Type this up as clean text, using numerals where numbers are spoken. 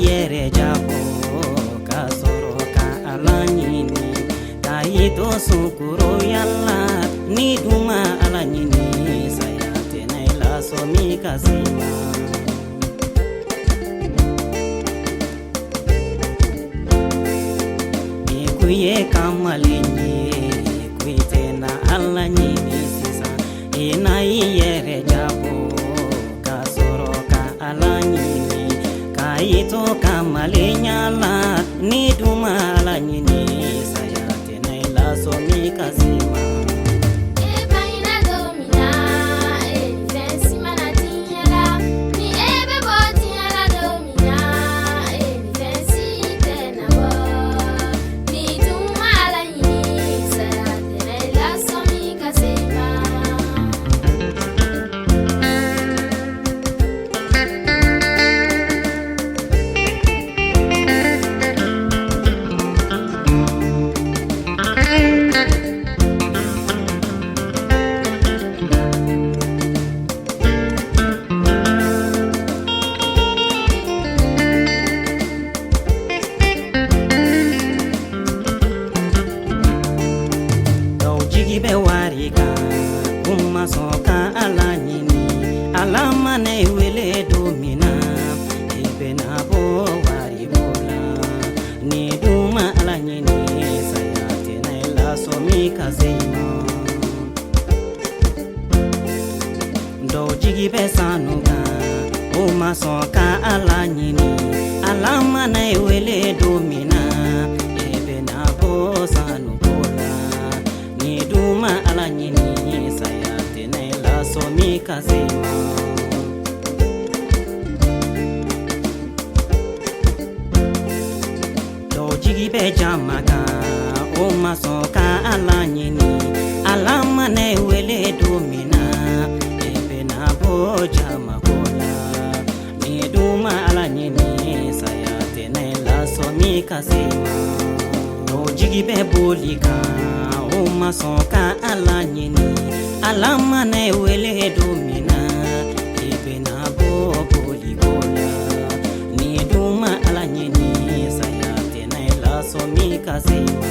yɛrɛ jabɔ ka sɔrɔ ka Ala ɲini, ka i to sukuroya la, ni dun ma Ala ɲini, saya tɛna i lasɔmi ka se i ma. I kun ye kamalen ye, ko i tɛna Ala ɲini sisan, i na i yɛrɛ jabɔ ka sɔrɔ ka Ala ɲini, ka i to kamalenya la, ni dun ma Ala ɲini, saya tɛna i lasɔmi ka se i ma. E bangena don min na, e ni fɛn si ma na diɲɛ la. Ni e bɛ bɔ diɲɛ la don min na, e ni fɛn si tɛna bɔ. Ni dun ma Ala ɲini, saya tɛna i lasɔmi ka se i ma. Dɔw jigi bɛ wari kan, u ma sɔn ka Ala ɲini. Ala mana i wele don min na, i bɛna bɔ wari ko la. Ni dun ma Ala ɲini, saya tɛna i lasɔmi ka se i ma. Dɔw jigi bɛ sanu kan, u ma sɔn ka Ala ɲini. Ala mana i wele don min na, i bɛna bɔ sanu ko la. Ni dun ma Ala ɲini, saya tɛna i lasɔmi ka se i ma. Dɔw jigi bɛ jama kan, o ma sɔn ka Ala ɲini. Ala mana i wele don min na, i bɛna bɔ jama ko la. Ni dun ma Ala ɲini, saya tɛna i lasɔmi ka se i ma. Dɔw jigi bɛ boli kan, o ma sɔn ka Ala ɲini. Ala mana i wele don min na, i bɛna bɔ boli ko la. Ni dun ma Ala ɲini, saya tɛna i lasɔmi ka se i ma.